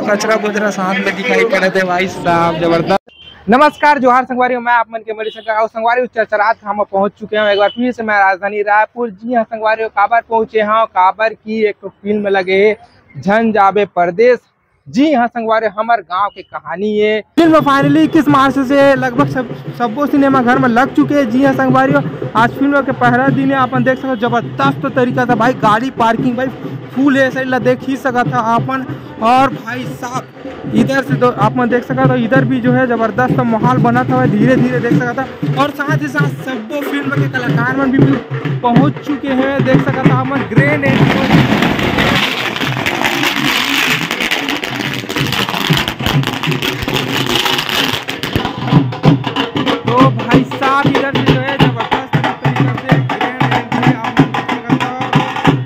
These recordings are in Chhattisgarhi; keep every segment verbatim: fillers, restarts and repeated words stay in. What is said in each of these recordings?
कचरा बोझरा साथ में दिखाई पड़त हे भाई साहब, जबरदस्त। नमस्कार, जोहार संगवारी हो, मैं आप मन के मणिशंकर अउ संगवारी हो, चरचरात घाम में पहुंच चुके हंव एक बार फिर से मैं राजधानी रायपुर। जी हां संगवारी हो, काबर पहुंचे हंव, काबर कि एक ठो फिल्म लगे हे झन जाबे परदेस। जी हां संगवारी हो, हमर गांव के कहानी हे। फिल्म finally इक्कीस मार्च से लगभग सब, सब्बो सिनेमा घर में लग चुके हे। जी हां संगवारी हो, आज फिल्म के पहला दिन हे, अपन देख सकत हो जबरदस्त तरीका से भाई गाड़ी parking भाई full हे, सही ला देख ही सकत हो अपन। और भाई साहब इधर से दो, आप मन देख सकत हो, इधर भी जो है जबरदस्त माहौल बनत हवय धीरे धीरे, देख सकत हो। और साथ ही साथ सब्बो फिल्म के कलाकार मन भी पहुंच चुके हैं, देख सकत हो आप मन। Grand entry। तो भाई साहब इधर से जो है जबरदस्त तरीका से grand entry आप मन देख सकत हो।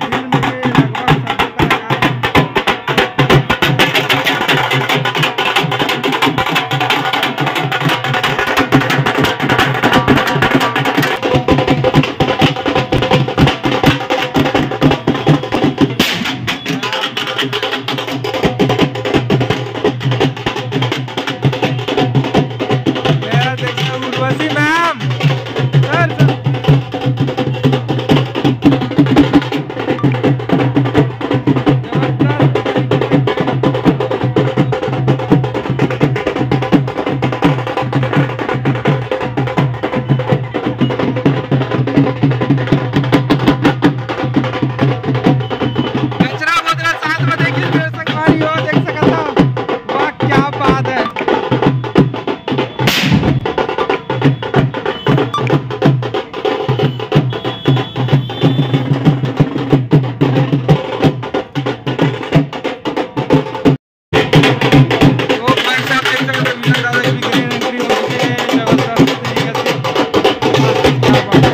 फिल्म के लगभग सब्बो कलाकार कचरा बोझरा साथ में देखिए, मेरे संगवारी हो, देख सकत हो। वाह, क्या बात है। तो भाई साहब देख सकते हो, विनोद दादा की भी grand entry हो चुकी है, जबरदस्त तरीके से। क्या बात है।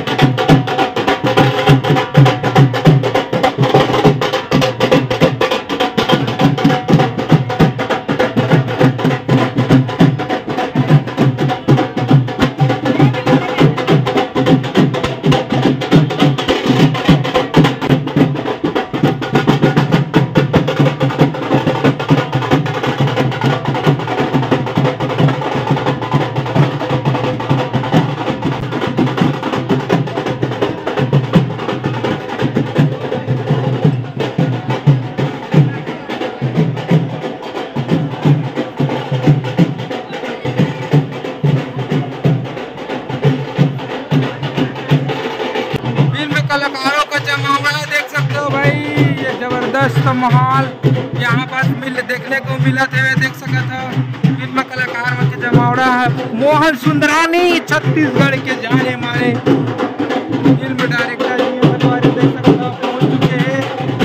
फिल्म कलाकारों का जमावड़ा देख सकते हो भाई, ये जबरदस्त माहौल यहाँ पास मिल, देखने को मिलत हे, देख सकत हो। फिल्म कलाकार मन के जमावड़ा हे, मोहन सुंदरानी छत्तीसगढ़ के जाने माने फिल्म director जी हैं, संगवारी देख सकत हो, पहुंच चुके हैं।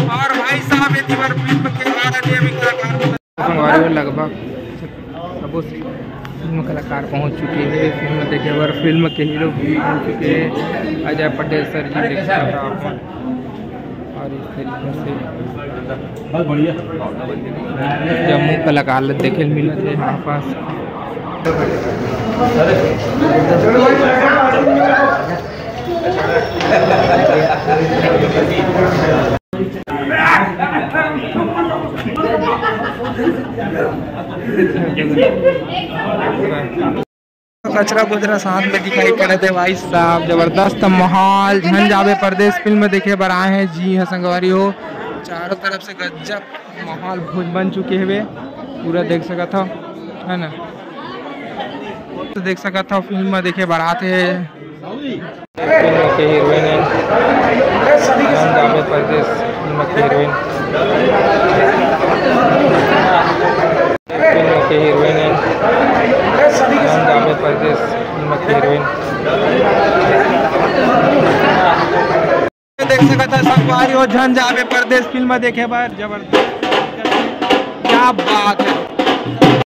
और भाई साहब, ये दीवार फिल्म के आदरणीय भी कलाकार संगवारी हो, लगभग सबो फिल्म कलाकार पहुंच चुके हैं फिल्म देखे बर। फिल्म के हीरो भी पहुंच चुके हैं, अजय पटेल सर जी देख सकत हो आप मन। और इस तरीके से जम्मो कलाकार ला देखे ल मिलत हे यहाँ पास। कचरा बुचरा साथ में दिखाई पड़त हे भाई साहब, जबरदस्त माहौल। झन जाबे परदेस फिल्म देखे बर आए हैं जी हाँ संगवारी हो, चारों तरफ से गजब माहौल भोज बन चुके हवे, पूरा देख सकत हो, है ना। तो देख सकत हो, फिल्म देखे बर आत हे। फिल्म के हीरोइन हे, झन जाबे परदेस फिल्म के हीरोइन। फिल्म के हीरोइन हे, झन जाबे परदेस फिल्म के हीरोइन। देख सकत हो संगवारी हो, झन जाबे परदेस फिल्म देखे बर, जबरदस्त, क्या बात है।